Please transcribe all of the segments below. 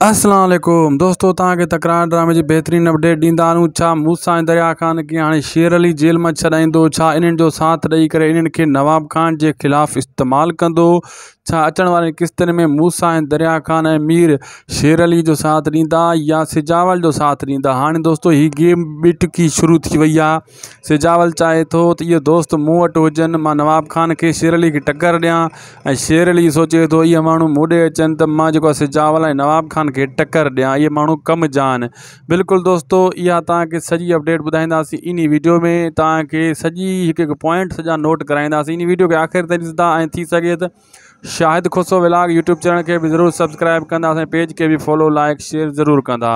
اسلام عليڪم دوستو توهان کي تڪرار ڊرامي جي بهترين اپڊيٽ ڏيندا آهيون ڇا موسيٰ ۽ دريا خان کي هاڻي شير علي جيل مان ڇڏائيندو ڇا انهن جو ساٿ ڏئي ڪري انهن کي نواب خان جي خلاف استعمال ڪندو ڇا اچڻ وارين قسطن ۾ موسيٰ ۽ دريا خان ۽ مير شير علي جو ساٿ ڏيندا يا سجاول جو ساٿ ڏيندا هاڻي دوستو هي گيم ٻٽڪي شروع ٿي وئي آهي سجاول چاهي ٿو ته اهي دوست مون وٽ هجن مان نواب خان کي شير علي کي ٽڪر ڏيان ۽ شير علي سوچي ٿو اهي ماڻهو مون ڏي اچن ته مان جيڪو آهي سجاول ۽ نواب خان کي ٽڪر ڏيان اهي ماڻهو ڪم جا آهن بلڪل دوستو اها توهان کي سڄي اپڊيٽ ٻڌائينداسين انهي ويڊيو ۾ توهان کي سڄي هڪ هڪ پوائنٽ سڄا نوٽ ڪرائينداسين انهي ويڊيو کي آخر تائين ڏسندا ۽ ٿي سگهي ته Shahid Khoso vlog YouTube channel کي به ضرور سبسڪرائب ڪندا اسان جي پيج کي به فالو لائڪ شيئر ضرور ڪندا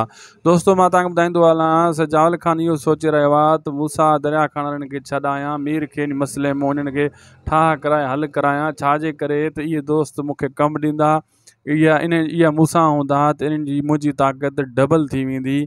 دوستو مان تهان کي ٻڌائيندو هلان سجاول خان اهو سوچي رهيو آهي ته موسا دريا خان وارن کي ڇڏايان مير کي ان مسئلي مان انهن کي ٺاهه ڪرائي حل ڪرايان ڇا جي ڪري ته اهي دوست مون کي ڪم ڏيندا اها ان اها مون سان هوندا ته انهن جي منهنجي طاقت ڊبل ٿي ويندي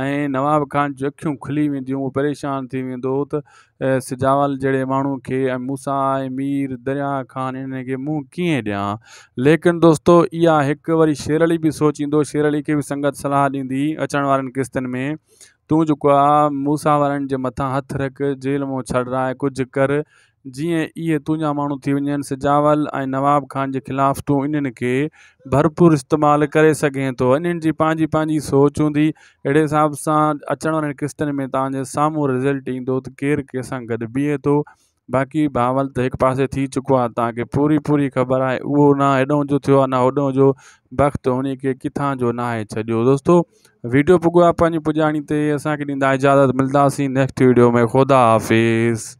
۽ نواب خان جون اکيون کلي وينديون هو پريشان ٿي ويندو ته سجاول جهڙي ماڻهو کي ۽ موسيٰ ۽ مير دريا خان انهن کي منهن ڪيئن ڏيان ليڪن دوستو اها هڪ وري شير علي به سوچيندو شير علي کي به سنگت صلاح ڏيندي اچڻ وارن قسطن ۾ تون جيڪو آ موسيٰ وارن جي مٿان هٿ رک جيل مون ڇڏراء ڪجهه ڪر جيئن اهي تنهنجا ماڻهو ٿي وڃن سجاول ۽ نواب خان جي خلاف تون انهن کي ڀرپور استعمال ڪري سگهين ٿو انهن جي پنهنجي پنهنجي سوچ هوندي اهڙي حساب سان اچڻ وارين قسطن ۾ توهان جي سامهون رزلٽ ايندو ته ڪير ڪنهن سان گڏ بيهي ٿو باقي بهاول ته هڪ پاسي ٿي چڪو آهي توهان کي پوري پوري خبر آهي اهو نه هيڏانهن جو ٿيو آهي نه هوڏانهن جو بخت هن کي ڪٿان جو ناهي ڇڏيو دوستو ويڊيو پڳو آهي پنهنجي پڄاڻي تي اسان کي ڏيندا اجازت ملداسين نيڪسٽ ويڊيو ۾ خدا حافظ.